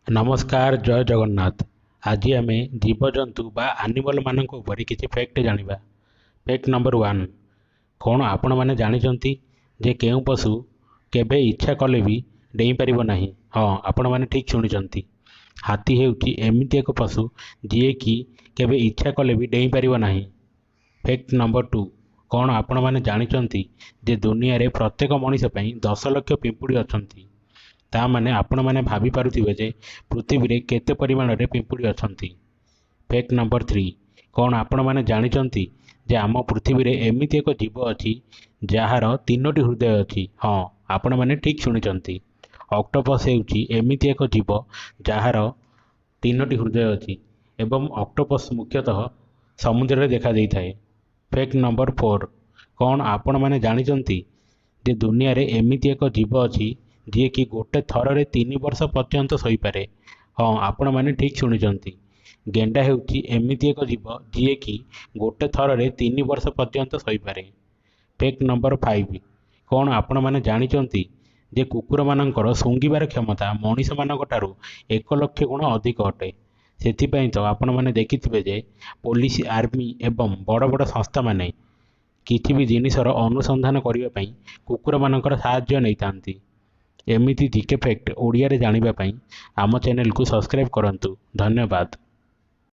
ନମସ୍କାର, ଜୟ ଜଗନ୍ନାଥ। ଆଜି ଆମେ ଜୀବଜନ୍ତୁ ବା ଆନିମଲମାନଙ୍କ ଉପରେ କିଛି ଫ୍ୟାକ୍ଟ ଜାଣିବା। ଫ୍ୟାକ୍ଟ ନମ୍ବର 1, କ'ଣ ଆପଣମାନେ ଜାଣିଛନ୍ତି ଯେ କେଉଁ ପଶୁ କେବେ ଇଚ୍ଛା କଲେ ବି ଡେଇଁପାରିବ ନାହିଁ? ହଁ, ଆପଣମାନେ ଠିକ୍ ଶୁଣିଛନ୍ତି। ହାତୀ ହେଉଛି ଏମିତି ଏକ ପଶୁ ଯିଏକି କେବେ ଇଚ୍ଛା କଲେ ବି ଡେଇଁପାରିବ ନାହିଁ। ଫ୍ୟାକ୍ଟ ନମ୍ବର 2, କ'ଣ ଆପଣମାନେ ଜାଣିଛନ୍ତି ଯେ ଦୁନିଆରେ ପ୍ରତ୍ୟେକ ମଣିଷ ପାଇଁ 10 ଲକ୍ଷ ପିମ୍ପୁଡ଼ି ଅଛନ୍ତି? ତା ମାନେ ଆପଣମାନେ ଭାବିପାରୁଥିବେ ଯେ ପୃଥିବୀରେ କେତେ ପରିମାଣରେ ପିମ୍ପୁଡ଼ି ଅଛନ୍ତି। ଫ୍ୟାକ୍ଟ ନମ୍ବର 3, କ'ଣ ଆପଣମାନେ ଜାଣିଛନ୍ତି ଯେ ଆମ ପୃଥିବୀରେ ଏମିତି ଏକ ଜୀବ ଅଛି ଯାହାର 3ଟି ହୃଦୟ ଅଛି? ହଁ, ଆପଣମାନେ ଠିକ୍ ଶୁଣିଛନ୍ତି। ଅକ୍ଟୋପସ୍ ହେଉଛି ଏମିତି ଏକ ଜୀବ ଯାହାର 3ଟି ହୃଦୟ ଅଛି ଏବଂ ଅକ୍ଟୋପସ୍ ମୁଖ୍ୟତଃ ସମୁଦ୍ରରେ ଦେଖାଦେଇଥାଏ। ଫ୍ୟାକ୍ଟ ନମ୍ବର 4, କ'ଣ ଆପଣମାନେ ଜାଣିଛନ୍ତି ଯେ ଦୁନିଆରେ ଏମିତି ଏକ ଜୀବ ଅଛି ଯିଏକି ଗୋଟେ ଥରରେ 3 ବର୍ଷ ପର୍ଯ୍ୟନ୍ତ ଶୋଇପାରେ? ହଁ, ଆପଣମାନେ ଠିକ୍ ଶୁଣିଛନ୍ତି। ଗେଣ୍ଡା ହେଉଛି ଏମିତି ଏକ ଜୀବ ଯିଏକି ଗୋଟେ ଥରରେ 3 ବର୍ଷ ପର୍ଯ୍ୟନ୍ତ ଶୋଇପାରେ। ଫ୍ୟାକ୍ଟ ନମ୍ବର 5, କ'ଣ ଆପଣମାନେ ଜାଣିଛନ୍ତି ଯେ କୁକୁରମାନଙ୍କର ଶୁଙ୍ଘିବାର କ୍ଷମତା ମଣିଷମାନଙ୍କ ଠାରୁ 1 ଲକ୍ଷ ଗୁଣ ଅଧିକ ଅଟେ? ସେଥିପାଇଁ ତ ଆପଣମାନେ ଦେଖିଥିବେ ଯେ ପୋଲିସ, ଆର୍ମି ଏବଂ ବଡ଼ ବଡ଼ ସଂସ୍ଥାମାନେ କିଛି ବି ଜିନିଷର ଅନୁସନ୍ଧାନ କରିବା ପାଇଁ କୁକୁରମାନଙ୍କର ସାହାଯ୍ୟ ନେଇଥାନ୍ତି। ଏମିତି ଜିକେ ଫ୍ୟାକ୍ଟ ଓଡ଼ିଆରେ ଜାଣିବା ପାଇଁ ଆମ ଚ୍ୟାନେଲକୁ ସବସ୍କ୍ରାଇବ୍ କରନ୍ତୁ। ଧନ୍ୟବାଦ।